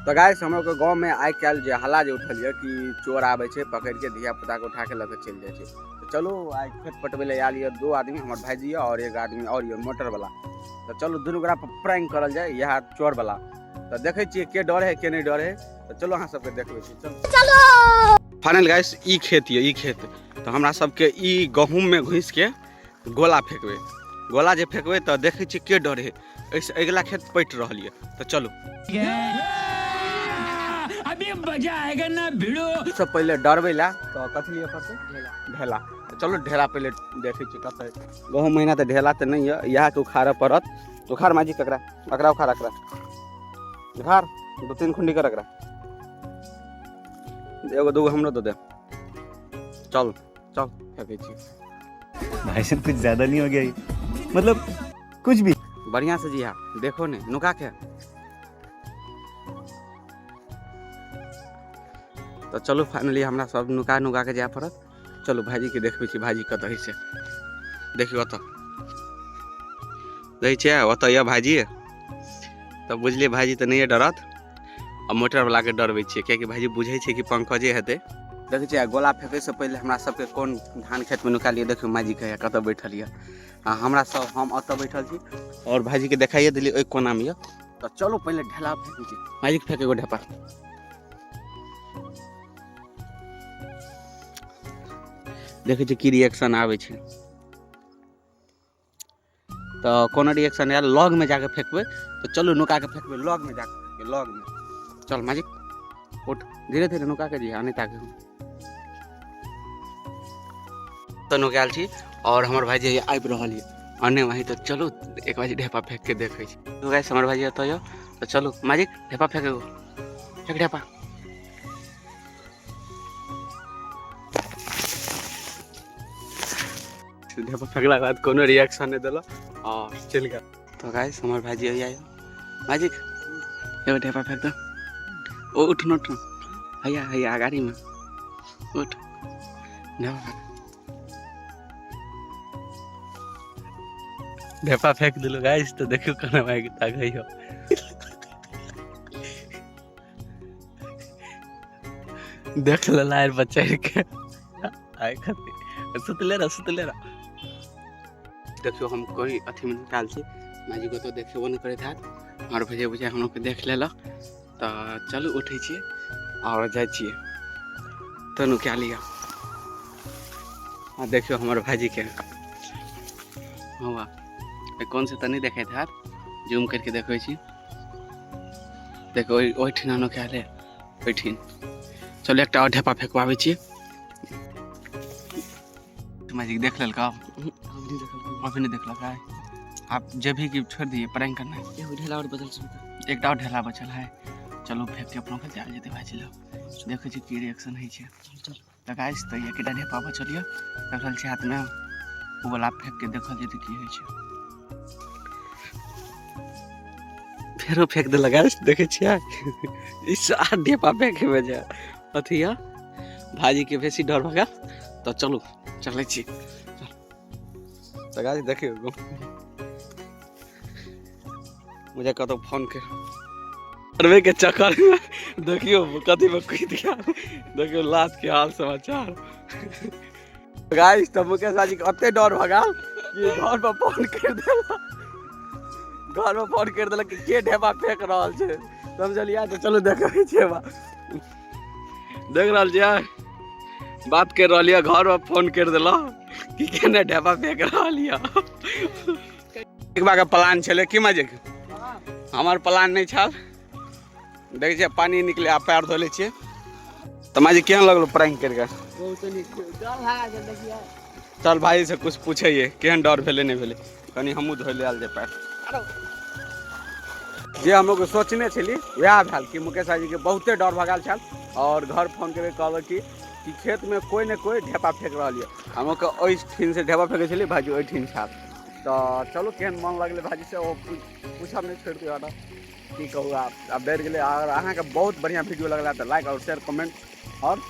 तऽ गाइस, हम लोग के गाँव में आइ काल्हि जे हल्ला जे उठल यऽ कि चोर आबै छै, पकड़ि के धिया पुता के उठा के लऽ के चलि जाइ छै। तऽ चलू, आइ खेत पटबै लए आयल यऽ दो आदमी, हमर भाईजी यऽ और एक आदमी और यऽ मोटर वाला। तऽ चलू, दुनू गोरा पर प्रैंक करल जाय इएह चोर वाला। तऽ देखै छियै के डर है, के नहि डर है। तऽ चलू, अहाँ सबके देखबै छी। चलू। फाइनल गाइस, ई खेत यऽ, ई खेत तऽ हमरा सबके ई गहूँम में घुसि के गोला फेंकबै। गोला जे फेंकबै तऽ देखै छियै के डर है। एहिसँ अगिला खेत पटि रहल यऽ, तऽ चलू। अभी मजा आएगा ना भिड़ो। सब पहिले डरबै लए तऽ कथी लिअ पड़तै? ढेला। तऽ चलू, ढेला पहिले देखै छी कतऽ। गहूँम महीना तऽ ढेला तऽ नहि यऽ, इएहके उखाड़ऽ पड़त। उखाड़ माजी, ककरा एकरा उखाड़, एकरा उखाड़, दू तीन खुंडी कर एकरा, एगो दूगो हमरो दऽ दे। चल चल, फेकै छी। भाई साहब, कुछ ज्यादा नहीं हो गया ये? मतलब कुछ भी। बढ़िया से जी, हाँ, देखो ने नुका के। तऽ चलू, फाइनली हमरा सब नुका नुका के जाय पड़त। चलू, भाईजी के देखबै छी, भाईजी कतऽ है से देखियौ। ओतऽ देखै छियै, ओतऽ यऽ भाईजी। तऽ बुझलियै, भाईजी तऽ नहिए डरत। आ मोटर वाला के डरबै छियै, कियाकि भाईजी बुझै छै कि पंकजे हेतै। देखै छियै, गोला फेंकै से पहिले हमरा सबके कोन धान खेतमे नुका लियै। देखियौ, माइजी के कतऽ बैठल यऽ आ हमरा सब, हम ओतऽ बैठल छी और भाईजी के देखाइए देलियै, ओहि कोनामे यऽ। तऽ चलू, पहिले ढेला फेंकै छी। भाईजी के फेंक एगो ढेपा। देखै छी की रिएक्शन आबै छै। तऽ कोनो रिएक्शन आयल, लगमे जाके फेंकबै। तऽ चलू, नुका के फेंकबै, लगमे जाके फेंकबै, लगमे। चल माजिक, उठ, धीरे धीरे नुका के जी, नहीं ताके। तऽ नुकायल छी और हमर भाईजी आबि रहल यऽ अन्ने वहीं। तऽ चलू, एक बाजी ढेपा फेंक के देखै छी। गाइस, हमर भाईजी एतऽ यऽ। तऽ चलू माजिक, ढेपा फेंक, एगो फेंक ढेपा। ढेपा फेंकलाके बाद कोनो रिएक्शन नहि देलक और चलि गेल। तऽ गाइस, हमर भाईजी आइया। माजिक, एगो ढेपा फेंक दो। ओ उठ न, उठ, हैया हैया गाड़ीमे उठ, ढेपा फेंक। ढेपा फेंक देलहुँ गाइस। तऽ देखियौ केना भागि ताकैया। देख लेला बच्चा के आइ खातिर। सुतले रह, सुतले रह। देखियौ, हम कोई अथीमे निकाल छी, माजी को तो देखेबो नहि करैत हैत आओर भैया बुझाइ हमरोके देख लेलक। तऽ चलू, उठै छियै आओर जाइ छियै। तऽ नुका लिअ आ देखियौ हमर भाईजीके। हँ, कोन से तऽ नहि देखैत हैत, जूम करके देखै छी। देखो, ओहिठिना नुकायल है, ओहिठिन। चलू, एकटा और ढेपा फेंकवाबै छी। माजी देख लेलका? अभी नहीं देखलक है। आप जे भी कि छोड़ दिए, प्रैंक करना है। एगो ढेला और बचल छै। एकटा और ढेला बचल है। चलू, फेंक के अपनो के जायल जेतै भाईजी लग। देखै छी की रिएक्शन होइ छै। चल। तऽ गाइस, तऽ एकटा ढेपा बचल यऽ, रखल छै हाथमे, ओ वाला फेंक के देखल जेतै की होइ छै। फेरो फेंक देलक। गाइस, देखै छियै, ई सात ढेपा फेंके में जे अथी यऽ, भाईजी के बेसी डर भऽ गेल। तऽ चलू, चलै छी। तऽ गाइस, देखियौ, मुझे कतौ फोन कर करबे के चक्कर में देखियौ कथी में कूद गया। देखियौ लात के हाल समाचार। गाइस, तऽ मुकेश भाजी के ओते डर भऽ गेल कि घर पर फोन कर देलक, घर में फोन कर देलक कि के ढेबा फेंक रहल छै, समझलियै? तऽ चलू, देखै छियै बा। देख रहल छियै, बात कर रहल यऽ, घर में फोन कर देलक कि केने ढेबा फेंक रहल यऽ। एक बार के प्लान छलै की मजे, हमर प्लान नहि छल। देखै छियै, पानी निकले आ पैर धो लै छियै। तऽ माजी, केहन लगलो प्रैंक करिके? बहुत नीक, डर भए गेल, देखिए। चल, भाई से कुछ पूछैये, केहन डर भेलै, नहि भेलै। कनि हमहूँ धोइ ले आयल जे पैर। जे हम लोग सोचने छली वएह भेल कि मुकेश भाईजी के बहुते डर भऽ गेल छल और घर फोन करके कहलक कि खेतमे कोइ ने कोइ ढेपा फेंक रहल यऽ। हम लोग ओहि ठीन से ढेपा फेंकै छली, भाईजी ओहि ठीन छल। तऽ चलू, केहन मन लगलै भाईजी से ओ पूछब नहि, छोड़ि दियौ। की कहू, आब आब डरि गेलै। अगर अहाँके बहुत बढ़िआँ वीडियो लगला तऽ लाइक और शेयर, कमेंट और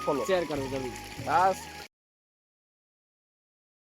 फॉलो शेयर करू जरूर। बस।